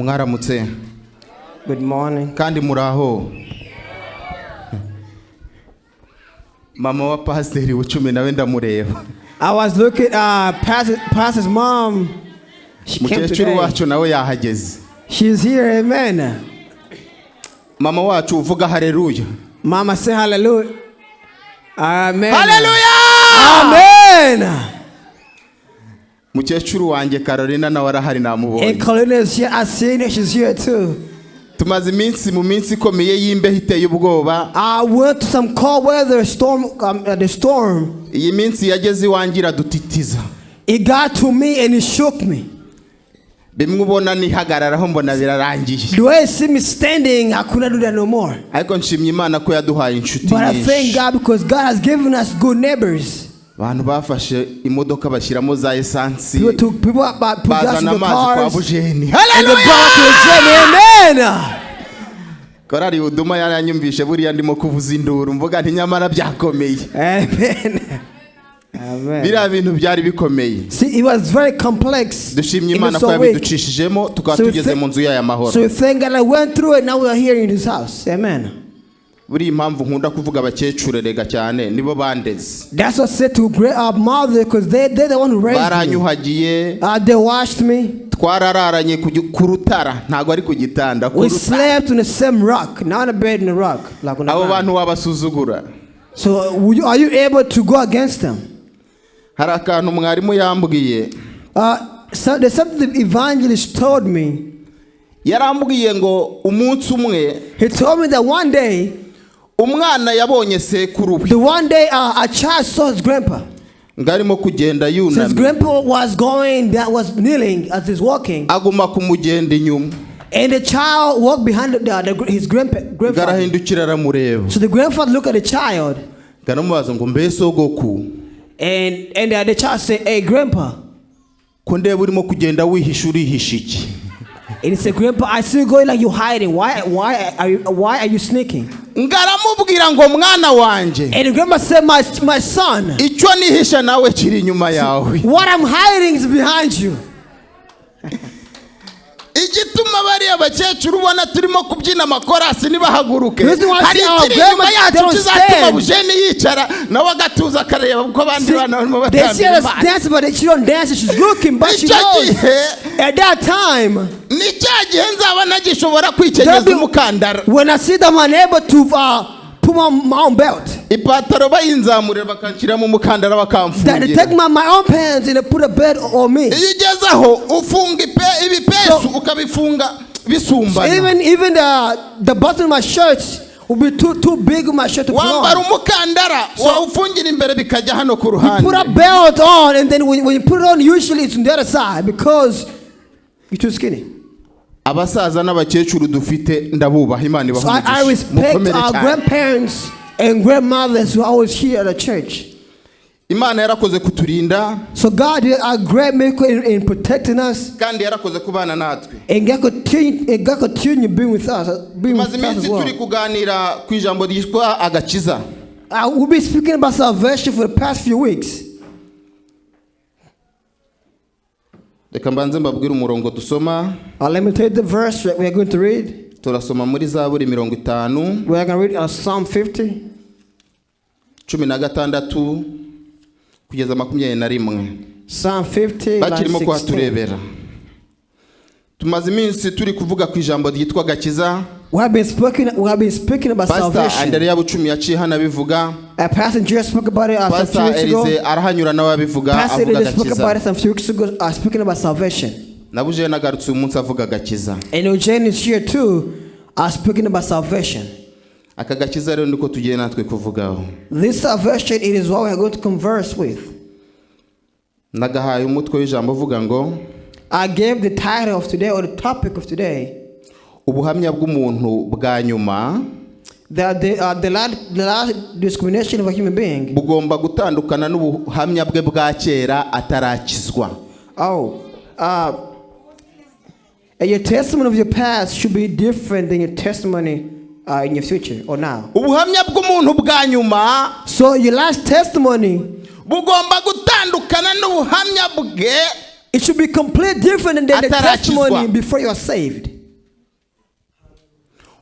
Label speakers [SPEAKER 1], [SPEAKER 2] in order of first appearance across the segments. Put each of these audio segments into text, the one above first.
[SPEAKER 1] Mwaramutse.
[SPEAKER 2] Good morning.
[SPEAKER 1] Kandi muraho. Mama wa pasiteri Bucumi nawe ndamureba.
[SPEAKER 2] I was looking, Pastor's mom. She came
[SPEAKER 1] Mukecuru
[SPEAKER 2] today.
[SPEAKER 1] wacu nawe yahageze.
[SPEAKER 2] She's here, amen.
[SPEAKER 1] Mama wacu, uvuga haleluya.
[SPEAKER 2] Mama, say hallelujah. Amen.
[SPEAKER 1] Haleluya.
[SPEAKER 2] Amen.
[SPEAKER 1] Mukecuru wanjye Carolina nawe arahari, namubonye.
[SPEAKER 2] And Carolina is here. I seen her. She's here too.
[SPEAKER 1] Tumaze iminsi mu minsi ikomeye y'imbeho iteye ubwoba.
[SPEAKER 2] I went to some cold weather storm. The storm.
[SPEAKER 1] Iyi minsi yageze iwanjye iradutitiza.
[SPEAKER 2] It got to me and it shook me.
[SPEAKER 1] Bimwe ubona nihagararaho mbona birarangiye.
[SPEAKER 2] The way you see me standing, I could not do that no more.
[SPEAKER 1] Ariko nshimye Imana ko yaduhaye inshuti
[SPEAKER 2] But I thank
[SPEAKER 1] nyinshi.
[SPEAKER 2] God because God has given us good neighbors.
[SPEAKER 1] Abantu bafashe imodoka bashyiramo za esansi,
[SPEAKER 2] People took people put gas in
[SPEAKER 1] bazana
[SPEAKER 2] the
[SPEAKER 1] amazi kwa
[SPEAKER 2] cars.
[SPEAKER 1] Bujeni.
[SPEAKER 2] And they brought to the gym. Amen.
[SPEAKER 1] Korari Uduma yaranyumvishe buriya ndimo kuvuza induru, mvuga nti nyamara byakomeye.
[SPEAKER 2] Amen. Amen.
[SPEAKER 1] Biriya bintu byari bikomeye.
[SPEAKER 2] See, it was very complex
[SPEAKER 1] Dushimye
[SPEAKER 2] in
[SPEAKER 1] Imana
[SPEAKER 2] the
[SPEAKER 1] ko
[SPEAKER 2] week.
[SPEAKER 1] yabiducishijemo, tukaba
[SPEAKER 2] So we
[SPEAKER 1] tugeze mu nzu yayo amahoro.
[SPEAKER 2] So we thank God I went through it. Now we are here in this house. Amen.
[SPEAKER 1] Buriya impamvu nkunda kuvuga abakecuru erega cyane, nibo bandeze.
[SPEAKER 2] That's what I said to great our mother because they're the one who raised me.
[SPEAKER 1] Baranyuhagiye.
[SPEAKER 2] They washed me.
[SPEAKER 1] Twarararanye ku rutara, ntabwo ari ku gitanda, ku
[SPEAKER 2] We
[SPEAKER 1] rutara.
[SPEAKER 2] slept on the same rock, not on a bed in the rock, like on the
[SPEAKER 1] Abo
[SPEAKER 2] ground.
[SPEAKER 1] bantu wabasuzugura?
[SPEAKER 2] So, are you able to go against them?
[SPEAKER 1] Hari akantu mwarimu yambwiye.
[SPEAKER 2] So there's something the evangelist told me.
[SPEAKER 1] Yarambwiye ngo umunsi umwe,
[SPEAKER 2] He told me that one day,
[SPEAKER 1] umwana yabonye sekuru we
[SPEAKER 2] the one day a child saw his grandpa.
[SPEAKER 1] Ngo arimo kugenda
[SPEAKER 2] So his
[SPEAKER 1] yunamye.
[SPEAKER 2] grandpa was going, that was kneeling as he's walking.
[SPEAKER 1] Aguma kumugenda inyuma.
[SPEAKER 2] And the child walked behind his
[SPEAKER 1] Ngo
[SPEAKER 2] grandfather.
[SPEAKER 1] arahindukira aramureba.
[SPEAKER 2] So the grandfather looked at the child,
[SPEAKER 1] Ngo aramubaza ngo mbese sogoku,
[SPEAKER 2] and the child said, "Hey, grandpa."
[SPEAKER 1] ko ndeba urimo kugenda wihisha, urihisha iki?
[SPEAKER 2] And he said, "Grandpa, I see you going like you're hiding. Why are you sneaking?"
[SPEAKER 1] Ngo aramubwira ngo mwana wanjye,
[SPEAKER 2] And the grandma said, My son,
[SPEAKER 1] icyo nihisha nawe kiri inyuma yawe.
[SPEAKER 2] What I'm hiding is behind you."
[SPEAKER 1] Igituma bariya bakecuru ubona turimo kubyina amakorasi ntibahaguruke,
[SPEAKER 2] Reason why
[SPEAKER 1] hari
[SPEAKER 2] see our
[SPEAKER 1] ikiri inyuma
[SPEAKER 2] grandma,
[SPEAKER 1] yacu
[SPEAKER 2] they don't
[SPEAKER 1] kizatuma
[SPEAKER 2] stand.
[SPEAKER 1] Bujeni yicara nawe agatuza akareba uko abandi bana barimo
[SPEAKER 2] They see
[SPEAKER 1] batambira
[SPEAKER 2] us
[SPEAKER 1] Imana.
[SPEAKER 2] dancing, but she don't dance. She's looking, but she
[SPEAKER 1] Icyo
[SPEAKER 2] knows.
[SPEAKER 1] gihe
[SPEAKER 2] At that time,
[SPEAKER 1] ni cya gihe nzaba ntagishobora kwikenyeza umukandara.
[SPEAKER 2] When I see them unable to put my own belt,
[SPEAKER 1] Ipataro bayinzamurira bakanshyiramo umukandara,
[SPEAKER 2] that they
[SPEAKER 1] bakamfungira.
[SPEAKER 2] take my own pants and they put a belt on me.
[SPEAKER 1] Iyo ugeze aho ufunga ibipesu, ukabifunga bisumbana.
[SPEAKER 2] Even the button of my shirt will be too big of my shirt to put
[SPEAKER 1] Wambara
[SPEAKER 2] on.
[SPEAKER 1] Umukandara wawufungira imbere bikajya hano ku ruhande.
[SPEAKER 2] Put a belt on, and then when you put it on, usually it's on the other side because you're too skinny.
[SPEAKER 1] Abasaza n'abakecuru dufite ndabubaha, Imana
[SPEAKER 2] So
[SPEAKER 1] ibaha
[SPEAKER 2] I
[SPEAKER 1] umugisha.
[SPEAKER 2] respect
[SPEAKER 1] Mukomere
[SPEAKER 2] our
[SPEAKER 1] cyane.
[SPEAKER 2] Grandparents and grandmothers who are always here at the church.
[SPEAKER 1] Imana yarakoze kuturinda.
[SPEAKER 2] So God did a great miracle in protecting us,
[SPEAKER 1] Kandi yarakoze kubana natwe.
[SPEAKER 2] and God continue being with us, being
[SPEAKER 1] Tumaze
[SPEAKER 2] with us
[SPEAKER 1] iminsi
[SPEAKER 2] as well.
[SPEAKER 1] turi kuganira ku ijambo ryitwa agakiza.
[SPEAKER 2] We've been speaking about salvation for the past few weeks.
[SPEAKER 1] Reka mbanze mbabwire umurongo dusoma.
[SPEAKER 2] Let me tell you the verse that we are going to read.
[SPEAKER 1] Turasoma muri Zaburi 50,
[SPEAKER 2] We are going to read Psalm 50,
[SPEAKER 1] 16 kugeza 21.
[SPEAKER 2] Psalm 50, line
[SPEAKER 1] Bakirimo
[SPEAKER 2] 16.
[SPEAKER 1] kuhaturebera, tumaze iminsi turi kuvuga ku ijambo ryitwa agakiza.
[SPEAKER 2] We have been speaking about
[SPEAKER 1] Pastor
[SPEAKER 2] salvation.
[SPEAKER 1] Andereya Bucumi yaciye hano abivuga.
[SPEAKER 2] Pastor Jerry spoke about it some few
[SPEAKER 1] Pastor
[SPEAKER 2] weeks ago.
[SPEAKER 1] Elize arahanyura nawe abivuga,
[SPEAKER 2] Pastor
[SPEAKER 1] avuga
[SPEAKER 2] Elize spoke about
[SPEAKER 1] agakiza.
[SPEAKER 2] it some few weeks ago, speaking about salvation.
[SPEAKER 1] Na Bujeni agarutse uyu munsi avuga agakiza.
[SPEAKER 2] And Eugene is here too, speaking about salvation.
[SPEAKER 1] Aka gakiza rero niko tugiye natwe kuvugaho.
[SPEAKER 2] This salvation, it is what we are going to converse with.
[SPEAKER 1] Nagahaye umutwe w'ijambo uvuga ngo
[SPEAKER 2] I gave the title of today or the topic of today
[SPEAKER 1] ubuhamya bw'umuntu bwa nyuma
[SPEAKER 2] that the last discrimination of a human being.
[SPEAKER 1] Bugomba gutandukana n'ubuhamya bwe bwa kera atarakizwa.
[SPEAKER 2] Oh, and your testimony of your past should be different than your testimony in your future or now.
[SPEAKER 1] Ubuhamya bw'umuntu bwa nyuma
[SPEAKER 2] So your last testimony,
[SPEAKER 1] bugomba gutandukana n'ubuhamya bwe
[SPEAKER 2] it should be completely different than the
[SPEAKER 1] atarakizwa.
[SPEAKER 2] Testimony before you are saved.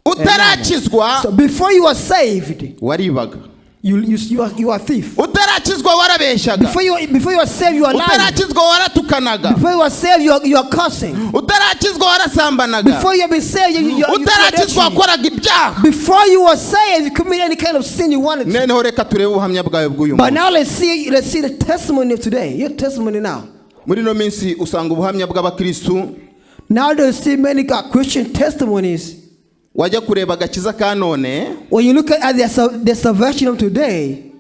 [SPEAKER 1] Utarakizwa
[SPEAKER 2] So before you are saved,
[SPEAKER 1] waribaga.
[SPEAKER 2] you are a thief.
[SPEAKER 1] Utarakizwa warabeshyaga.
[SPEAKER 2] Before you are saved, you are lying.
[SPEAKER 1] Utarakizwa waratukanaga.
[SPEAKER 2] Before you are saved, you are cursing.
[SPEAKER 1] Utarakizwa warasambanaga.
[SPEAKER 2] Before you have been saved, you
[SPEAKER 1] Utarakizwa wakoraga ibyaha.
[SPEAKER 2] Before you were saved, you commit any kind of sin you wanted to.
[SPEAKER 1] Noneho reka turebe ubuhamya bwawe bw'uyu
[SPEAKER 2] But
[SPEAKER 1] munsi.
[SPEAKER 2] now let's see the testimony of today. Your testimony now.
[SPEAKER 1] Muri ino minsi usanga ubuhamya bw'abakristu
[SPEAKER 2] Now they see many got Christian testimonies.
[SPEAKER 1] Wajya kureba agakiza ka none
[SPEAKER 2] When you look at the salvation of today,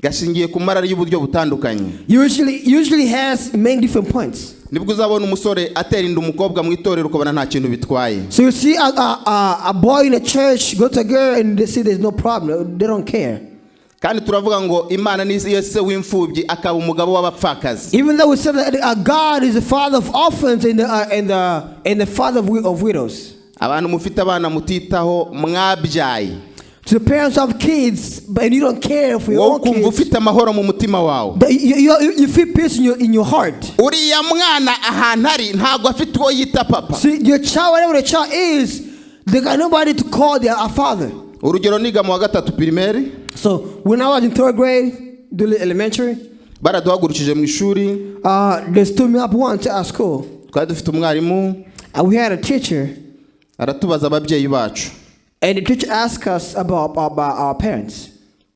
[SPEAKER 1] gashingiye ku marari y'uburyo butandukanye.
[SPEAKER 2] usually has many different points.
[SPEAKER 1] Nibwo uzabona umusore atera inda umukobwa mu itorero ukabona nta kintu bitwaye.
[SPEAKER 2] So you see a boy in a church go to a girl and they see there's no problem. They don't care.
[SPEAKER 1] Kandi turavuga ngo Imana ni yo se w'imfubyi akaba umugabo w'abapfakazi.
[SPEAKER 2] Even though we said that God is the father of orphans and the father of widows.
[SPEAKER 1] Abantu mufite abana mutitaho mwabyaye
[SPEAKER 2] To the parents of kids, but you don't care for your
[SPEAKER 1] wowe
[SPEAKER 2] own
[SPEAKER 1] ukumva
[SPEAKER 2] kids.
[SPEAKER 1] ufite amahoro mu mutima wawe.
[SPEAKER 2] But you feel peace in your heart.
[SPEAKER 1] Uriya mwana ahantu ari ntabwo afite uwo yita papa.
[SPEAKER 2] See, your child, whatever the child is, they got nobody to call their a father.
[SPEAKER 1] Urugero niga mu wa gatatu primaire
[SPEAKER 2] So when I was in third grade, doing elementary,
[SPEAKER 1] baraduhagurukije mu ishuri.
[SPEAKER 2] They stood me up once at school.
[SPEAKER 1] Twari dufite umwarimu.
[SPEAKER 2] And we had a teacher,
[SPEAKER 1] Aratubaza ababyeyi bacu.
[SPEAKER 2] And the teacher asked us about our parents.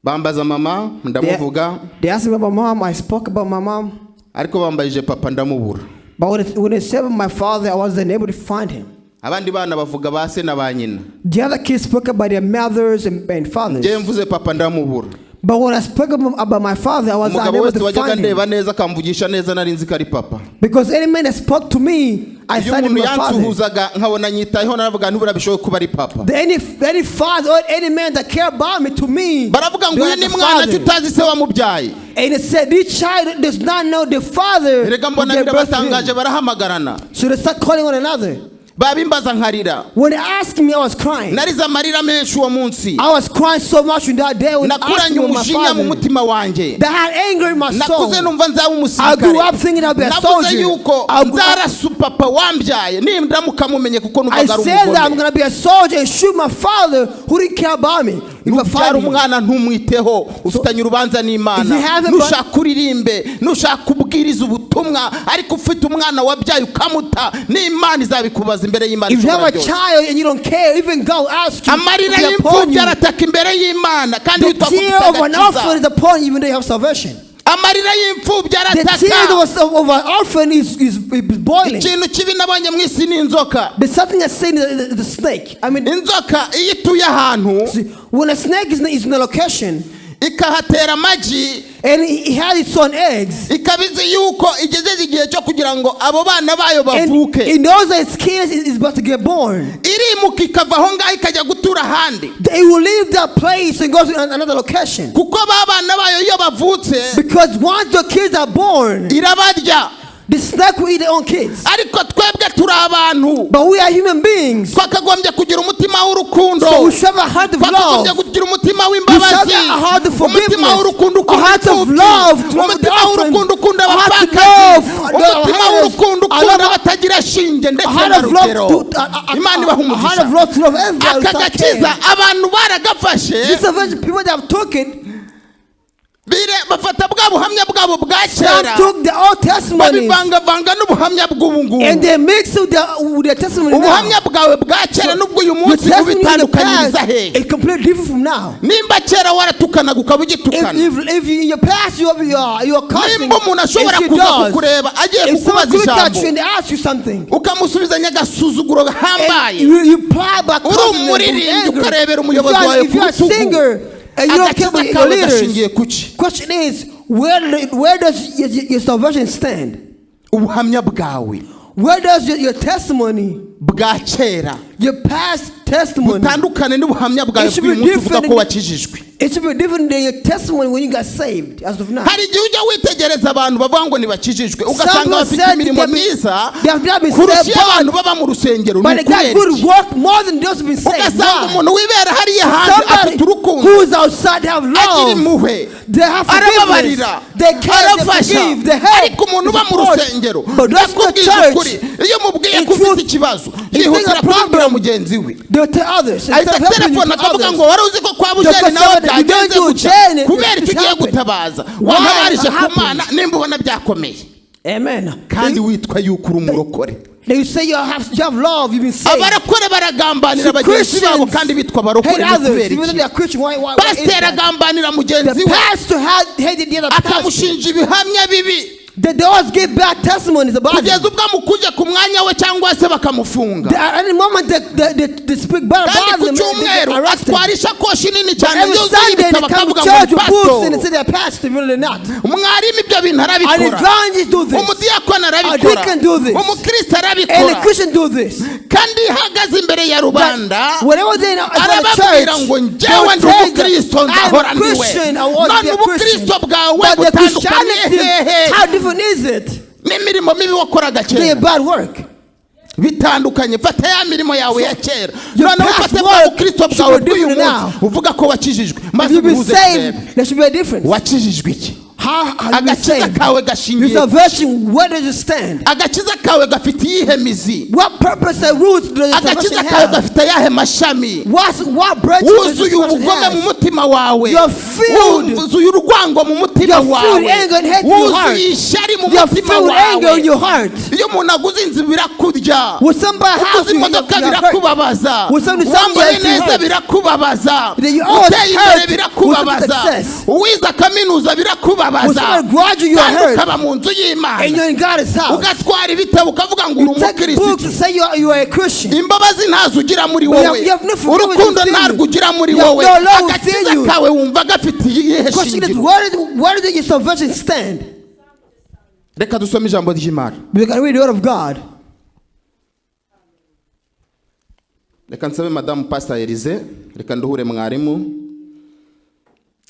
[SPEAKER 1] Bambaza mama ndamuvuga.
[SPEAKER 2] They asked me about my mom. I spoke about my mom.
[SPEAKER 1] Ariko bambajije papa ndamubura.
[SPEAKER 2] But when they said my father, I wasn't able to find him.
[SPEAKER 1] Abandi bana bavuga ba se na ba nyina.
[SPEAKER 2] The other kids spoke about their mothers and fathers.
[SPEAKER 1] Njyewe mvuze papa ndamubura.
[SPEAKER 2] But when I spoke about my father, I was
[SPEAKER 1] Umugabo
[SPEAKER 2] unable
[SPEAKER 1] wese
[SPEAKER 2] to
[SPEAKER 1] wajyaga
[SPEAKER 2] find him.
[SPEAKER 1] ndeba neza akamvugisha neza nari nzi ko ari papa.
[SPEAKER 2] Because any man that spoke to me, I
[SPEAKER 1] Iyo
[SPEAKER 2] cited
[SPEAKER 1] umuntu
[SPEAKER 2] my father.
[SPEAKER 1] yansuhuzaga nkabona nyitayeho naravuga ntibura bishoboye kuba ari papa.
[SPEAKER 2] Any father or any man that care about me, to me,
[SPEAKER 1] Baravuga ngo
[SPEAKER 2] they
[SPEAKER 1] uyu
[SPEAKER 2] are
[SPEAKER 1] ni
[SPEAKER 2] the
[SPEAKER 1] mwana ki
[SPEAKER 2] father.
[SPEAKER 1] utazi se wamubyaye.
[SPEAKER 2] And it said, this child does not know the father
[SPEAKER 1] Erega
[SPEAKER 2] who
[SPEAKER 1] mbona
[SPEAKER 2] gave birth to
[SPEAKER 1] birabatangaje
[SPEAKER 2] him.
[SPEAKER 1] barahamagarana.
[SPEAKER 2] So they start calling one another.
[SPEAKER 1] Babimbaza nkarira.
[SPEAKER 2] When they asked me, I was crying.
[SPEAKER 1] Narize amarira menshi uwo munsi.
[SPEAKER 2] I was crying so much in that day when they asked
[SPEAKER 1] Nakuranye
[SPEAKER 2] me about my
[SPEAKER 1] umujinya mu
[SPEAKER 2] father.
[SPEAKER 1] mutima wanjye.
[SPEAKER 2] That had anger in my soul.
[SPEAKER 1] Nakuze numva nzaba
[SPEAKER 2] I
[SPEAKER 1] umusirikare.
[SPEAKER 2] grew up thinking I'd be a
[SPEAKER 1] Navuze
[SPEAKER 2] soldier.
[SPEAKER 1] yuko nzarasa papa wambyaye nindamuka mumenye kuko
[SPEAKER 2] I
[SPEAKER 1] numvaga ari
[SPEAKER 2] said that I'm
[SPEAKER 1] umugome.
[SPEAKER 2] gonna be a soldier and shoot my father who didn't care about me. If I
[SPEAKER 1] Nubyara
[SPEAKER 2] find him.
[SPEAKER 1] umwana ntumwiteho ufitanye urubanza n'Imana.
[SPEAKER 2] If you haven't
[SPEAKER 1] Nushaka uririmbe nushaka ubwiriza ubutumwa ariko ufite umwana wabyaye ukamuta n'Imana izabikubaza imbere y'Imana
[SPEAKER 2] If you have
[SPEAKER 1] ishobora
[SPEAKER 2] a
[SPEAKER 1] byose.
[SPEAKER 2] child and you don't care, even God asks you
[SPEAKER 1] Amarira
[SPEAKER 2] to be upon
[SPEAKER 1] y'imfubyi
[SPEAKER 2] you.
[SPEAKER 1] arataka imbere y'Imana kandi
[SPEAKER 2] The
[SPEAKER 1] witwa ko
[SPEAKER 2] tear
[SPEAKER 1] ufite
[SPEAKER 2] of an orphan
[SPEAKER 1] agakiza.
[SPEAKER 2] is upon you even though you have salvation.
[SPEAKER 1] Amarira y'imfubyi
[SPEAKER 2] The
[SPEAKER 1] arataka.
[SPEAKER 2] tear of an orphan is boiling.
[SPEAKER 1] Ikintu kibi nabonye mu isi ni inzoka.
[SPEAKER 2] There's something that's saying the snake. I mean,
[SPEAKER 1] Inzoka iyo ituye ahantu
[SPEAKER 2] see, when a snake is in a location
[SPEAKER 1] ikahatera amagi
[SPEAKER 2] and it has its own eggs,
[SPEAKER 1] ikaba izi yuko igejeje igihe cyo kugira ngo abo bana bayo
[SPEAKER 2] and
[SPEAKER 1] bavuke
[SPEAKER 2] it knows that its kids is about to get born,
[SPEAKER 1] irimuka ikava aho ngaho ikajya gutura ahandi.
[SPEAKER 2] They will leave that place and go to another location.
[SPEAKER 1] Kuko ba bana bayo iyo bavutse
[SPEAKER 2] Because once the kids are born,
[SPEAKER 1] irabarya.
[SPEAKER 2] The snake will eat their own kids.
[SPEAKER 1] Ariko twebwe turi abantu.
[SPEAKER 2] But we are human beings.
[SPEAKER 1] Twakagombye kugira umutima w'urukundo.
[SPEAKER 2] So we should have a heart of
[SPEAKER 1] Twakagombye
[SPEAKER 2] love.
[SPEAKER 1] Kugira umutima
[SPEAKER 2] We should
[SPEAKER 1] w'imbabazi,
[SPEAKER 2] have a heart of
[SPEAKER 1] umutima
[SPEAKER 2] forgiveness.
[SPEAKER 1] w'urukundo
[SPEAKER 2] A
[SPEAKER 1] ukunda
[SPEAKER 2] heart of
[SPEAKER 1] imfubyi,
[SPEAKER 2] love to love the
[SPEAKER 1] umutima
[SPEAKER 2] orphans.
[SPEAKER 1] w'urukundo ukunda
[SPEAKER 2] A heart of
[SPEAKER 1] abapfakazi,
[SPEAKER 2] love to the
[SPEAKER 1] umutima
[SPEAKER 2] heirs.
[SPEAKER 1] w'urukundo
[SPEAKER 2] A
[SPEAKER 1] ukunda
[SPEAKER 2] love-
[SPEAKER 1] abatagira shinge
[SPEAKER 2] A
[SPEAKER 1] ndetse
[SPEAKER 2] heart
[SPEAKER 1] na
[SPEAKER 2] of love
[SPEAKER 1] rugero.
[SPEAKER 2] to
[SPEAKER 1] Imana ibaha
[SPEAKER 2] a heart
[SPEAKER 1] umugisha.
[SPEAKER 2] of love to love everybody
[SPEAKER 1] Aka
[SPEAKER 2] without
[SPEAKER 1] gakiza
[SPEAKER 2] care.
[SPEAKER 1] abantu baragafashe
[SPEAKER 2] This salvation, people that have took it,
[SPEAKER 1] bafata bwa buhamya bwabo bwa
[SPEAKER 2] some
[SPEAKER 1] kera
[SPEAKER 2] took the old testimonies
[SPEAKER 1] babivangavanga n'ubuhamya bw'ubu ngubu.
[SPEAKER 2] And they mixed with their testimony now.
[SPEAKER 1] Ubuhamya bwawe bwa kera n'ubw'uyu
[SPEAKER 2] Your
[SPEAKER 1] munsi
[SPEAKER 2] testimony in the
[SPEAKER 1] ubitandukanyiriza
[SPEAKER 2] past
[SPEAKER 1] hehe?
[SPEAKER 2] is completely different from now.
[SPEAKER 1] Nimba kera waratukanaga ukaba ugitukana.
[SPEAKER 2] If you, in your past you are cursing,
[SPEAKER 1] Nimba umuntu ashobora
[SPEAKER 2] if you
[SPEAKER 1] kuza
[SPEAKER 2] does,
[SPEAKER 1] kukureba agiye
[SPEAKER 2] if someone
[SPEAKER 1] kukubaza
[SPEAKER 2] could touch you
[SPEAKER 1] ijambo
[SPEAKER 2] and ask you something,
[SPEAKER 1] ukamusubizanya agasuzuguro
[SPEAKER 2] and
[SPEAKER 1] gahambaye
[SPEAKER 2] you reply by
[SPEAKER 1] uri
[SPEAKER 2] cursing them with
[SPEAKER 1] umuririmbyi
[SPEAKER 2] anger.
[SPEAKER 1] ukarebera
[SPEAKER 2] If
[SPEAKER 1] umuyobozi
[SPEAKER 2] you are,
[SPEAKER 1] wawe
[SPEAKER 2] if you
[SPEAKER 1] ku
[SPEAKER 2] are a
[SPEAKER 1] rutugu
[SPEAKER 2] singer and you don't care
[SPEAKER 1] agakiza
[SPEAKER 2] about your
[SPEAKER 1] kawe
[SPEAKER 2] leaders,
[SPEAKER 1] gashingiye kuki?
[SPEAKER 2] Question is, where does your salvation stand?
[SPEAKER 1] Ubuhamya bwawe
[SPEAKER 2] Where does your testimony,
[SPEAKER 1] bwa kera
[SPEAKER 2] your past testimony,
[SPEAKER 1] butandukane n'ubuhamya bwawe
[SPEAKER 2] It should be
[SPEAKER 1] bw'uyu munsi uvuga
[SPEAKER 2] different
[SPEAKER 1] ko wakijijwe.
[SPEAKER 2] It should be different than your testimony when you got saved as of now.
[SPEAKER 1] Hari igihe ujya witegereza abantu bavuga ngo ntibakijijwe ugasanga
[SPEAKER 2] Some
[SPEAKER 1] bafite
[SPEAKER 2] said
[SPEAKER 1] imirimo myiza
[SPEAKER 2] they have not been
[SPEAKER 1] kurusha
[SPEAKER 2] saved,
[SPEAKER 1] iyo abantu baba mu rusengero
[SPEAKER 2] but
[SPEAKER 1] ni
[SPEAKER 2] they got
[SPEAKER 1] ukubera
[SPEAKER 2] good
[SPEAKER 1] iki?
[SPEAKER 2] work more than those who've been saved.
[SPEAKER 1] Ugasanga
[SPEAKER 2] Why?
[SPEAKER 1] umuntu wibera hariya hanze
[SPEAKER 2] Somebody
[SPEAKER 1] afite urukundo
[SPEAKER 2] who is outside, they have
[SPEAKER 1] agira
[SPEAKER 2] love.
[SPEAKER 1] impuhwe
[SPEAKER 2] They have forgiveness.
[SPEAKER 1] arababarira.
[SPEAKER 2] They care, they
[SPEAKER 1] Arafasha.
[SPEAKER 2] forgive, they help,
[SPEAKER 1] Ariko umuntu
[SPEAKER 2] they
[SPEAKER 1] uba mu
[SPEAKER 2] support.
[SPEAKER 1] rusengero,
[SPEAKER 2] But that's the
[SPEAKER 1] ndakubwiza
[SPEAKER 2] church.
[SPEAKER 1] ukuri, iyo umubwiye
[SPEAKER 2] In
[SPEAKER 1] ko ufite
[SPEAKER 2] truth,
[SPEAKER 1] ikibazo,
[SPEAKER 2] if
[SPEAKER 1] yihutira
[SPEAKER 2] there's a
[SPEAKER 1] kubibwira
[SPEAKER 2] problem,
[SPEAKER 1] mugenzi we.
[SPEAKER 2] They'll tell others.
[SPEAKER 1] Ahita
[SPEAKER 2] Instead of helping you
[SPEAKER 1] telefone
[SPEAKER 2] to
[SPEAKER 1] akavuga
[SPEAKER 2] others.
[SPEAKER 1] ngo wari uzi ko kwa Bujeni
[SPEAKER 2] Because
[SPEAKER 1] nawe
[SPEAKER 2] somebody- you
[SPEAKER 1] byagenze
[SPEAKER 2] don't do
[SPEAKER 1] gutya,
[SPEAKER 2] Jane,
[SPEAKER 1] kubera
[SPEAKER 2] it's
[SPEAKER 1] icyo ugiye
[SPEAKER 2] happened.
[SPEAKER 1] gutabaza,
[SPEAKER 2] Why
[SPEAKER 1] wantabarije
[SPEAKER 2] it
[SPEAKER 1] ku
[SPEAKER 2] happened?
[SPEAKER 1] Mana nimba ubona byakomeye,
[SPEAKER 2] Amen.
[SPEAKER 1] kandi witwa yuko uri umurokore.
[SPEAKER 2] They say you have love, you've been saved.
[SPEAKER 1] Abarokore baragambanira
[SPEAKER 2] See,
[SPEAKER 1] bagenzi babo
[SPEAKER 2] Christians
[SPEAKER 1] kandi bitwa abarokore.
[SPEAKER 2] hate
[SPEAKER 1] Ni
[SPEAKER 2] others,
[SPEAKER 1] kubera
[SPEAKER 2] even though
[SPEAKER 1] iki?
[SPEAKER 2] they are Christian. Why is
[SPEAKER 1] Pasiteri
[SPEAKER 2] that?
[SPEAKER 1] agambanira mugenzi
[SPEAKER 2] The
[SPEAKER 1] we,
[SPEAKER 2] pastor had hated the other pastor.
[SPEAKER 1] akamushinja ibihamya bibi,
[SPEAKER 2] They always give bad testimonies about him.
[SPEAKER 1] Kugeza ubwo amukuje ku mwanya we cyangwa se bakamufunga.
[SPEAKER 2] At any moment they speak bad
[SPEAKER 1] Kandi
[SPEAKER 2] about
[SPEAKER 1] ku
[SPEAKER 2] them, they get
[SPEAKER 1] cyumweru
[SPEAKER 2] arrested.
[SPEAKER 1] atwara ishakoshi nini
[SPEAKER 2] But
[SPEAKER 1] cyane
[SPEAKER 2] every
[SPEAKER 1] yuzuye
[SPEAKER 2] Sunday they
[SPEAKER 1] ibitabo,
[SPEAKER 2] come to
[SPEAKER 1] akavuga ngo
[SPEAKER 2] church
[SPEAKER 1] ni
[SPEAKER 2] with books and they
[SPEAKER 1] pasitori.
[SPEAKER 2] say they're pastor, even though they're not.
[SPEAKER 1] Umwarimu ibyo bintu
[SPEAKER 2] An
[SPEAKER 1] arabikora,
[SPEAKER 2] evangelist do this.
[SPEAKER 1] umudiyakoni
[SPEAKER 2] A
[SPEAKER 1] arabikora,
[SPEAKER 2] deacon do this.
[SPEAKER 1] umukristo
[SPEAKER 2] And a
[SPEAKER 1] arabikora.
[SPEAKER 2] Christian do this.
[SPEAKER 1] Kandi iyo ahagaze imbere ya rubanda,
[SPEAKER 2] Whenever they are in
[SPEAKER 1] arababwira
[SPEAKER 2] church,
[SPEAKER 1] ngo
[SPEAKER 2] they
[SPEAKER 1] njyewe
[SPEAKER 2] will
[SPEAKER 1] ndi
[SPEAKER 2] tell them,
[SPEAKER 1] umukristo,
[SPEAKER 2] I'm
[SPEAKER 1] nzahora
[SPEAKER 2] a
[SPEAKER 1] ndiwe.
[SPEAKER 2] Christian, I want to
[SPEAKER 1] None
[SPEAKER 2] be a Christian.
[SPEAKER 1] ubukristo bwawe
[SPEAKER 2] But the
[SPEAKER 1] butandukaniye
[SPEAKER 2] Christianity,
[SPEAKER 1] hehe
[SPEAKER 2] how different is it?
[SPEAKER 1] n'imirimo mibi wakoraga
[SPEAKER 2] They
[SPEAKER 1] kera?
[SPEAKER 2] bad work.
[SPEAKER 1] Bitandukanye. Fata ya mirimo yawe ya kera,
[SPEAKER 2] Your
[SPEAKER 1] noneho
[SPEAKER 2] past
[SPEAKER 1] ufate bwa
[SPEAKER 2] work
[SPEAKER 1] bukristo
[SPEAKER 2] should
[SPEAKER 1] bwawe
[SPEAKER 2] be
[SPEAKER 1] bw'uyu
[SPEAKER 2] different
[SPEAKER 1] munsi
[SPEAKER 2] now.
[SPEAKER 1] uvuga ko wakijijwe,
[SPEAKER 2] If
[SPEAKER 1] maze
[SPEAKER 2] you be
[SPEAKER 1] ubihuze
[SPEAKER 2] saved,
[SPEAKER 1] turebe.
[SPEAKER 2] there should be a difference.
[SPEAKER 1] Wakijijwe iki?
[SPEAKER 2] How have you been
[SPEAKER 1] Agakiza
[SPEAKER 2] saved?
[SPEAKER 1] kawe
[SPEAKER 2] Your
[SPEAKER 1] gashingiye,
[SPEAKER 2] salvation, where does it stand?
[SPEAKER 1] agakiza kawe gafite iyihe mizi?
[SPEAKER 2] What purpose and roots does your
[SPEAKER 1] Agakiza
[SPEAKER 2] salvation
[SPEAKER 1] kawe
[SPEAKER 2] have?
[SPEAKER 1] gafite ayahe mashami?
[SPEAKER 2] What branches does
[SPEAKER 1] Wuzuye
[SPEAKER 2] your salvation
[SPEAKER 1] ubugome mu
[SPEAKER 2] have?
[SPEAKER 1] mutima wawe,
[SPEAKER 2] You are filled.
[SPEAKER 1] wuzuye urwango mu mutima
[SPEAKER 2] You are filled
[SPEAKER 1] wawe,
[SPEAKER 2] anger and hate in your heart.
[SPEAKER 1] wuzuye ishyari mu
[SPEAKER 2] You are
[SPEAKER 1] mutima
[SPEAKER 2] filled anger in
[SPEAKER 1] wawe.
[SPEAKER 2] your heart.
[SPEAKER 1] Iyo umuntu aguze inzu birakurya,
[SPEAKER 2] When somebody house
[SPEAKER 1] uguze
[SPEAKER 2] you, you,
[SPEAKER 1] imodoka
[SPEAKER 2] you are hurt.
[SPEAKER 1] birakubabaza,
[SPEAKER 2] When somebody
[SPEAKER 1] wambaye
[SPEAKER 2] somebody
[SPEAKER 1] neza
[SPEAKER 2] hurt.
[SPEAKER 1] birakubabaza,
[SPEAKER 2] Then you always
[SPEAKER 1] uteye imbere
[SPEAKER 2] hurt with
[SPEAKER 1] birakubabaza,
[SPEAKER 2] success.
[SPEAKER 1] uwize kaminuza birakubabaza,
[SPEAKER 2] When somebody graduate, you are
[SPEAKER 1] kandi
[SPEAKER 2] hurt.
[SPEAKER 1] ukaba mu nzu
[SPEAKER 2] And
[SPEAKER 1] y'Imana,
[SPEAKER 2] you're in God's house.
[SPEAKER 1] ugatwara ibitabo ukavuga ngo uri
[SPEAKER 2] You take books
[SPEAKER 1] umukirisitu.
[SPEAKER 2] and say you are a Christian.
[SPEAKER 1] Imbabazi ntazo ugira muri
[SPEAKER 2] But you
[SPEAKER 1] wowe,
[SPEAKER 2] have- you have no forgiveness
[SPEAKER 1] urukundo
[SPEAKER 2] within you.
[SPEAKER 1] ntarwo ugira muri
[SPEAKER 2] You have
[SPEAKER 1] wowe.
[SPEAKER 2] no love within
[SPEAKER 1] Agakiza
[SPEAKER 2] you.
[SPEAKER 1] kawe wumva gafite iyihe
[SPEAKER 2] Question is,
[SPEAKER 1] shingiro?
[SPEAKER 2] where did your salvation stand?
[SPEAKER 1] Reka dusome ijambo ry'Imana.
[SPEAKER 2] We can read the word of God.
[SPEAKER 1] Reka nsabe madamu pasita Elize, reka nduhure mwarimu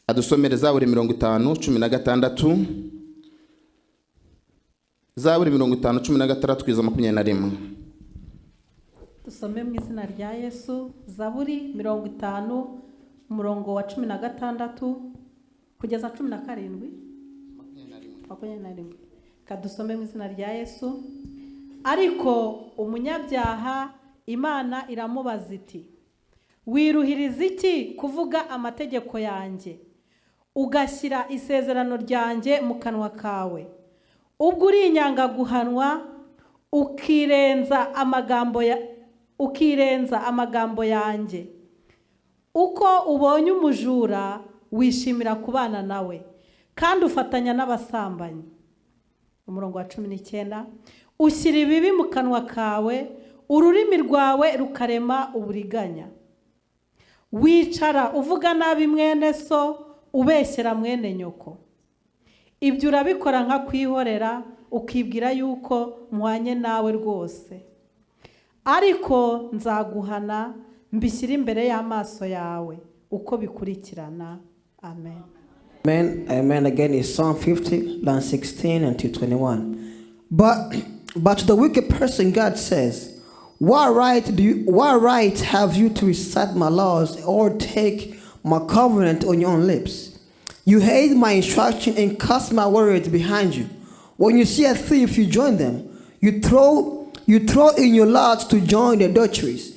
[SPEAKER 1] adusomere Zaburi 50:16, Zaburi 50:16 kugeza 21.
[SPEAKER 3] Dusome mu izina rya Yesu. Zaburi 50, umurongo wa 16 kugeza 17, 21. Kadusome mu izina rya Yesu. Ariko umunyabyaha Imana iramubaza iti: "Wiruhiriza iki kuvuga amategeko yanjye, ugashyira isezerano ryanjye mu kanwa kawe, ubwo uri inyangaguhanwa, ukirenza amagambo yanjye? Uko ubonye umujura wishimira kubana nawe, kandi ufatanya n'abasambanyi." Umurongo wa 19: "Ushyira ibibi mu kanwa kawe, ururimi rwawe rukarema uburiganya. Wicara uvuga nabi mwene so, ubeshyera mwene nyoko. Ibyo urabikora nka kwihorera, ukibwira yuko muhwanye nawe rwose. Ariko nzaguhana, mbishyire imbere y'amaso yawe uko bikurikirana." Amen.
[SPEAKER 2] Amen. Amen. Again, it's Psalm 50, line 16 and 21. But to the wicked person, God says, What right have you to recite my laws or take my covenant on your own lips? You hate my instruction and cast my words behind you. When you see a thief, you join them. You throw in your lot to join the adulterers.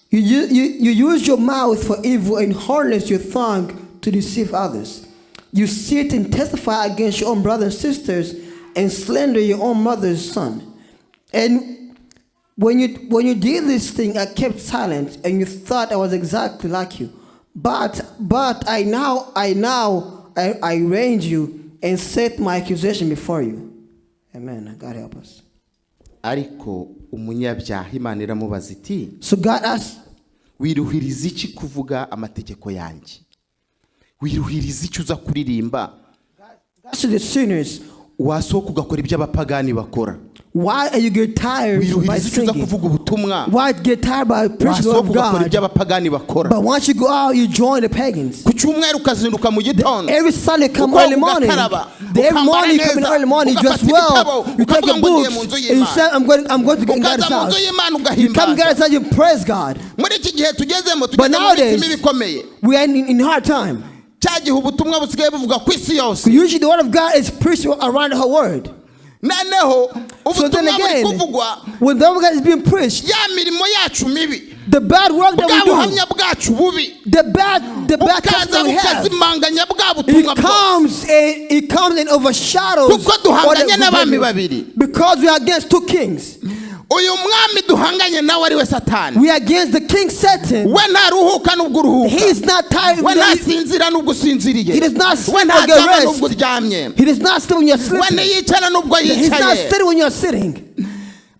[SPEAKER 2] You use your mouth for evil and harness your tongue to deceive others. You sit and testify against your own brothers and sisters and slander your own mother's son. And when you did this thing, I kept silent, and you thought I was exactly like you. But I now I arraign you and set my accusation before you. Amen. God help us.
[SPEAKER 1] Ariko umunyabyaha Imana iramubaza iti:
[SPEAKER 2] So God asked,
[SPEAKER 1] "Wiruhiriza iki kuvuga amategeko yanjye? Wiruhiriza iki uza kuririmba,
[SPEAKER 2] God to the sinners,
[SPEAKER 1] wasohoka ugakora ibyo abapagani bakora?
[SPEAKER 2] why are you get tired by
[SPEAKER 1] Wiruhiriza icyo uza
[SPEAKER 2] singing?
[SPEAKER 1] kuvuga ubutumwa,
[SPEAKER 2] Why get tired by preaching the word
[SPEAKER 1] wasohoka
[SPEAKER 2] of
[SPEAKER 1] ugakora
[SPEAKER 2] God?
[SPEAKER 1] ibyo abapagani bakora?"
[SPEAKER 2] But once you go out, you join the pagans.
[SPEAKER 1] Ku cyumweru ukazinduka mu gitondo,
[SPEAKER 2] Every Sunday come early morning. Every morning you come in early morning, you dress well, you take your books, and you say, I'm going to get in God's
[SPEAKER 1] ukaza mu nzu
[SPEAKER 2] house.
[SPEAKER 1] y'Imana,
[SPEAKER 2] You come
[SPEAKER 1] ugahimbaza.
[SPEAKER 2] God's house, you praise God.
[SPEAKER 1] Muri iki gihe tugezemo,
[SPEAKER 2] But
[SPEAKER 1] tugeze mu minsi
[SPEAKER 2] nowadays,
[SPEAKER 1] mibi ikomeye.
[SPEAKER 2] we are in hard time.
[SPEAKER 1] Cya gihe ubutumwa busigaye buvuga ku isi yose.
[SPEAKER 2] Usually the word of God is preached around the whole world.
[SPEAKER 1] Noneho
[SPEAKER 2] So then
[SPEAKER 1] ubutumwa buri
[SPEAKER 2] again,
[SPEAKER 1] kuvugwa,
[SPEAKER 2] when the word of God is being preached,
[SPEAKER 1] ya mirimo yacu mibi,
[SPEAKER 2] the bad work that
[SPEAKER 1] bwa
[SPEAKER 2] we do,
[SPEAKER 1] buhamya bwacu bubi
[SPEAKER 2] the bad
[SPEAKER 1] bukaza
[SPEAKER 2] testimony we have,
[SPEAKER 1] bukazimanganya bwa butumwa
[SPEAKER 2] it
[SPEAKER 1] bwose.
[SPEAKER 2] comes and it comes and overshadows
[SPEAKER 1] Kuko
[SPEAKER 2] all
[SPEAKER 1] duhanganye
[SPEAKER 2] the
[SPEAKER 1] n'abami
[SPEAKER 2] good
[SPEAKER 1] babiri.
[SPEAKER 2] because we are against two kings.
[SPEAKER 1] Uyu mwami duhanganye nawe ari we Satani,
[SPEAKER 2] We are against the king Satan.
[SPEAKER 1] we ntaruhuka n'ubwo uruhuka,
[SPEAKER 2] He is not tired.
[SPEAKER 1] we
[SPEAKER 2] He
[SPEAKER 1] ntasinzira n'ubwo usinziriye,
[SPEAKER 2] He does not
[SPEAKER 1] we
[SPEAKER 2] sleep or get
[SPEAKER 1] ntaryama
[SPEAKER 2] rest.
[SPEAKER 1] n'ubwo uryamye,
[SPEAKER 2] He does not sleep when you're
[SPEAKER 1] we
[SPEAKER 2] sleeping.
[SPEAKER 1] ntiyicara n'ubwo
[SPEAKER 2] He's not
[SPEAKER 1] yicaye.
[SPEAKER 2] sitting when you're sitting.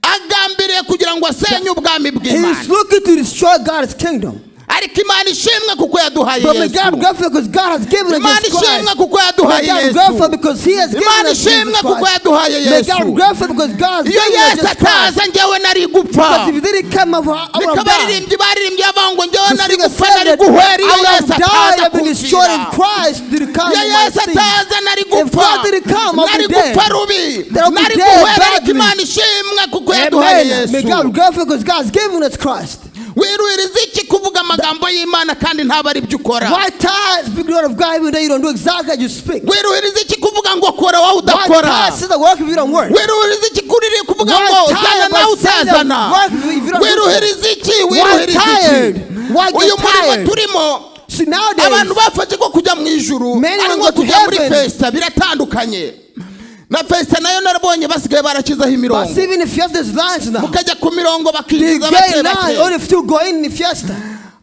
[SPEAKER 1] Agambiriye kugira ngo asenye ubwami
[SPEAKER 2] He
[SPEAKER 1] bw'Imana.
[SPEAKER 2] is looking to destroy God's kingdom.
[SPEAKER 1] Ariko Imana ishimwe kuko yaduhaye
[SPEAKER 2] But may God
[SPEAKER 1] Yesu.
[SPEAKER 2] be grateful because God has given us
[SPEAKER 1] Imana
[SPEAKER 2] Jesus
[SPEAKER 1] ishimwe
[SPEAKER 2] Christ.
[SPEAKER 1] kuko
[SPEAKER 2] May
[SPEAKER 1] yaduhaye
[SPEAKER 2] God be
[SPEAKER 1] Yesu.
[SPEAKER 2] grateful because He has given
[SPEAKER 1] Imana
[SPEAKER 2] us Jesus
[SPEAKER 1] ishimwe kuko
[SPEAKER 2] Christ.
[SPEAKER 1] yaduhaye
[SPEAKER 2] May God be
[SPEAKER 1] Yesu.
[SPEAKER 2] grateful because God has
[SPEAKER 1] Iyo
[SPEAKER 2] given us
[SPEAKER 1] Yesu
[SPEAKER 2] Jesus Christ.
[SPEAKER 1] ataza, njyewe nari gupfa.
[SPEAKER 2] Because if He didn't come, I would
[SPEAKER 1] Niko
[SPEAKER 2] have died.
[SPEAKER 1] abaririmbyi baririmbye bavuga ngo njyewe
[SPEAKER 2] The
[SPEAKER 1] nari
[SPEAKER 2] singer
[SPEAKER 1] gupfa,
[SPEAKER 2] said
[SPEAKER 1] nari
[SPEAKER 2] that
[SPEAKER 1] guhera
[SPEAKER 2] I
[SPEAKER 1] iyo
[SPEAKER 2] would have
[SPEAKER 1] Yesu
[SPEAKER 2] died,
[SPEAKER 1] ataza
[SPEAKER 2] I've been destroyed if
[SPEAKER 1] kumvira.
[SPEAKER 2] Christ didn't come
[SPEAKER 1] Iyo
[SPEAKER 2] in my
[SPEAKER 1] Yesu
[SPEAKER 2] sin.
[SPEAKER 1] ataza, nari
[SPEAKER 2] If
[SPEAKER 1] gupfa,
[SPEAKER 2] God didn't come, I'll
[SPEAKER 1] nari
[SPEAKER 2] be dead.
[SPEAKER 1] gupfa rubi,
[SPEAKER 2] Then I'll be
[SPEAKER 1] nari
[SPEAKER 2] dead
[SPEAKER 1] guhera. Ariko
[SPEAKER 2] badly.
[SPEAKER 1] Imana ishimwe kuko yaduhaye
[SPEAKER 2] Amen. May God
[SPEAKER 1] Yesu.
[SPEAKER 2] be grateful because God has given us Christ.
[SPEAKER 1] Wiruhiriza iki kuvuga amagambo y'Imana kandi ntabwo ari byo ukora?
[SPEAKER 2] Why tire speak the word of God even though you don't do exactly as you speak?
[SPEAKER 1] Wiruhiriza iki kuvuga ngo kora wowe
[SPEAKER 2] Why
[SPEAKER 1] udakora?
[SPEAKER 2] tire say the work if you don't work?
[SPEAKER 1] Wiruhiriza iki kuriri kuvuga
[SPEAKER 2] Why
[SPEAKER 1] ngo
[SPEAKER 2] tired
[SPEAKER 1] zana
[SPEAKER 2] by
[SPEAKER 1] nawe
[SPEAKER 2] saying that
[SPEAKER 1] utazana?
[SPEAKER 2] work if you don't do so?
[SPEAKER 1] Wiruhiriza iki?
[SPEAKER 2] Why
[SPEAKER 1] Wiruhiriza
[SPEAKER 2] tired?
[SPEAKER 1] iki?
[SPEAKER 2] Why get
[SPEAKER 1] Uyu murimo
[SPEAKER 2] tired?
[SPEAKER 1] turimo,
[SPEAKER 2] See, nowadays,
[SPEAKER 1] abantu bafashe ko kujya mu ijuru
[SPEAKER 2] many
[SPEAKER 1] ari
[SPEAKER 2] will
[SPEAKER 1] nko
[SPEAKER 2] go to
[SPEAKER 1] kujya muri
[SPEAKER 2] heaven.
[SPEAKER 1] fiesta. Biratandukanye na fiesta nayo. Narabonye basigaye barashyizeho imirongo.
[SPEAKER 2] But even if fiesta, there's lines now.
[SPEAKER 1] Mukajya ku mirongo,
[SPEAKER 2] They
[SPEAKER 1] bakinjiza
[SPEAKER 2] get
[SPEAKER 1] bake
[SPEAKER 2] in line,
[SPEAKER 1] bake.
[SPEAKER 2] only few go in the fiesta.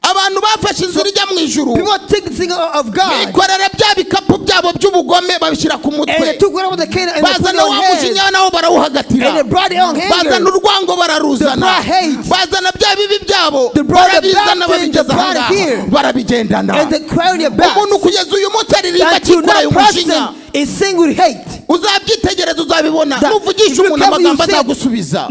[SPEAKER 1] Abantu bafashe inzira ijya mu ijuru,
[SPEAKER 2] People take the thing of God
[SPEAKER 1] bikorera bya bikapu byabo by'ubugome, babishyira ku mutwe,
[SPEAKER 2] and they took whatever they can and they put
[SPEAKER 1] bazana
[SPEAKER 2] it on
[SPEAKER 1] wa
[SPEAKER 2] head.
[SPEAKER 1] mujinya nawo barawuhagatira,
[SPEAKER 2] And they brought their own anger.
[SPEAKER 1] bazana urwango bararuzana,
[SPEAKER 2] They brought hate.
[SPEAKER 1] bazana bya bibi byabo,
[SPEAKER 2] They brought the
[SPEAKER 1] barabizana,
[SPEAKER 2] bad thing, they
[SPEAKER 1] babigeza
[SPEAKER 2] brought it
[SPEAKER 1] ahangaha,
[SPEAKER 2] here.
[SPEAKER 1] barabigendana.
[SPEAKER 2] And they carry their backs.
[SPEAKER 1] Umuntu kugeza uyu munsi aririmba
[SPEAKER 2] Until
[SPEAKER 1] akikoreye
[SPEAKER 2] that
[SPEAKER 1] umujinya.
[SPEAKER 2] person is sing with hate.
[SPEAKER 1] Uzabyitegereza, uzabibona.
[SPEAKER 2] That-
[SPEAKER 1] Nuvugisha
[SPEAKER 2] if you
[SPEAKER 1] umuntu
[SPEAKER 2] come, you
[SPEAKER 1] amagambo
[SPEAKER 2] say-
[SPEAKER 1] azagusubiza,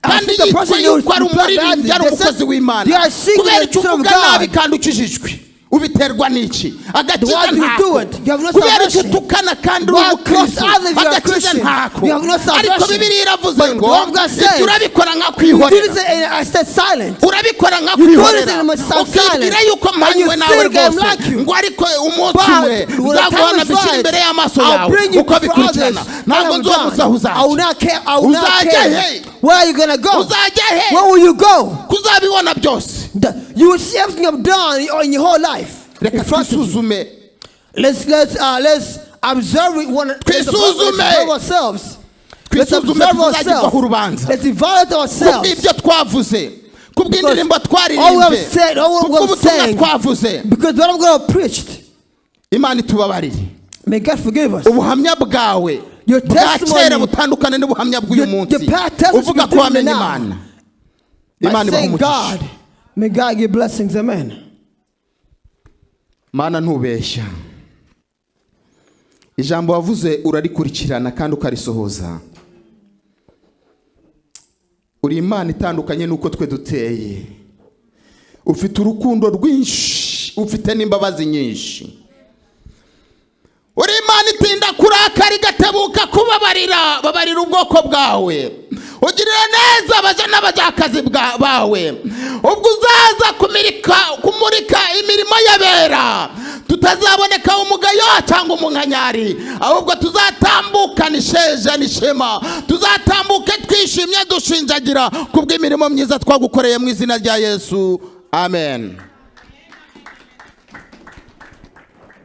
[SPEAKER 2] I
[SPEAKER 1] kandi
[SPEAKER 2] think the
[SPEAKER 1] yitwa
[SPEAKER 2] person
[SPEAKER 1] yuko ari
[SPEAKER 2] who replied
[SPEAKER 1] umuririmbyi, ari
[SPEAKER 2] badly, they
[SPEAKER 1] umukozi
[SPEAKER 2] said,
[SPEAKER 1] w'Imana.
[SPEAKER 2] they are singing
[SPEAKER 1] Kubera
[SPEAKER 2] the
[SPEAKER 1] icyo
[SPEAKER 2] son of
[SPEAKER 1] uvuga
[SPEAKER 2] God.
[SPEAKER 1] nabi kandi ukijijwe, ubiterwa n'iki? Agakiza
[SPEAKER 2] Why do you
[SPEAKER 1] ntako.
[SPEAKER 2] do it? You have no
[SPEAKER 1] Kubera icyo
[SPEAKER 2] salvation.
[SPEAKER 1] utukana kandi uri
[SPEAKER 2] Why curse
[SPEAKER 1] umukristo?
[SPEAKER 2] others if you are
[SPEAKER 1] Agakiza
[SPEAKER 2] Christian?
[SPEAKER 1] ntako.
[SPEAKER 2] You have no
[SPEAKER 1] Ariko
[SPEAKER 2] salvation.
[SPEAKER 1] Bibiliya iravuze
[SPEAKER 2] But
[SPEAKER 1] ngo
[SPEAKER 2] the word of God says,
[SPEAKER 1] ibyo urabikora nka
[SPEAKER 2] You did
[SPEAKER 1] kwihorera.
[SPEAKER 2] it and I stayed silent.
[SPEAKER 1] Urabikora nka
[SPEAKER 2] You do it
[SPEAKER 1] kwihorera,
[SPEAKER 2] and I'm silent.
[SPEAKER 1] ukibwira yuko
[SPEAKER 2] And
[SPEAKER 1] mpanywe
[SPEAKER 2] you
[SPEAKER 1] nawe
[SPEAKER 2] think I'm
[SPEAKER 1] rwose,
[SPEAKER 2] like you.
[SPEAKER 1] ngo ariko umunsi
[SPEAKER 2] But
[SPEAKER 1] umwe
[SPEAKER 2] when the time
[SPEAKER 1] nzaguhana
[SPEAKER 2] is
[SPEAKER 1] bishyira
[SPEAKER 2] right,
[SPEAKER 1] imbere y'amaso
[SPEAKER 2] I'll
[SPEAKER 1] yawe
[SPEAKER 2] bring you
[SPEAKER 1] uko
[SPEAKER 2] before
[SPEAKER 1] bikurikirana.
[SPEAKER 2] others.
[SPEAKER 1] Ntabwo
[SPEAKER 2] I
[SPEAKER 1] nzi uwo musaho.
[SPEAKER 2] will
[SPEAKER 1] Uzajya
[SPEAKER 2] not care. I will not
[SPEAKER 1] Uzajya
[SPEAKER 2] care.
[SPEAKER 1] he?
[SPEAKER 2] Where are you gonna go?
[SPEAKER 1] Uzajya he?
[SPEAKER 2] Where will you go?
[SPEAKER 1] Kuzabibona byose.
[SPEAKER 2] You will see everything I've done in your whole life
[SPEAKER 1] Reka
[SPEAKER 2] in front of you.
[SPEAKER 1] twisuzume.
[SPEAKER 2] Let's observe it one. Let's
[SPEAKER 1] Twisuzume.
[SPEAKER 2] observe ourselves. Let's
[SPEAKER 1] Twisuzume,
[SPEAKER 2] observe
[SPEAKER 1] tuzagirwaho
[SPEAKER 2] ourselves.
[SPEAKER 1] urubanza
[SPEAKER 2] Let's evaluate ourselves.
[SPEAKER 1] kubw'ibyo twavuze, kubw'indirimbo
[SPEAKER 2] All we have
[SPEAKER 1] twaririmbye,
[SPEAKER 2] said, all we have
[SPEAKER 1] kubw'ubutumwa
[SPEAKER 2] sang,
[SPEAKER 1] twavuze.
[SPEAKER 2] because what I'm going to preached,
[SPEAKER 1] Imana itubabarire.
[SPEAKER 2] May God forgive us.
[SPEAKER 1] Ubuhamya bwawe
[SPEAKER 2] Your
[SPEAKER 1] bwa
[SPEAKER 2] testimony-
[SPEAKER 1] kera butandukane n'ubuhamya bw'uyu munsi
[SPEAKER 2] Your past testimony
[SPEAKER 1] uvuga
[SPEAKER 2] is
[SPEAKER 1] ko wamenye
[SPEAKER 2] different now.
[SPEAKER 1] Imana.
[SPEAKER 2] By
[SPEAKER 1] Imana ibahe
[SPEAKER 2] saying
[SPEAKER 1] umugisha.
[SPEAKER 2] God, may God give blessings. Amen.
[SPEAKER 1] Mana, ntubeshya. Ijambo wavuze urarikurikirana kandi ukarisohoza. Uri Imana itandukanye n'uko twe duteye. Ufite urukundo rwinshi, ufite n'imbabazi nyinshi. Uri Imana itinda kurakara, igatebuka kubabarira. Babarira ubwoko bwawe, ugirira neza abaja n'abajakazi bawe. Ubwo uzaza kumurika imirimo y'abera, tutazaboneka umugayo cyangwa umunkanyari, ahubwo tuzatambukana isheja n'ishema, tuzatambuke twishimye, dushinjagira kubw'imirimo myiza twagukoreye. Mu izina rya Yesu, amen.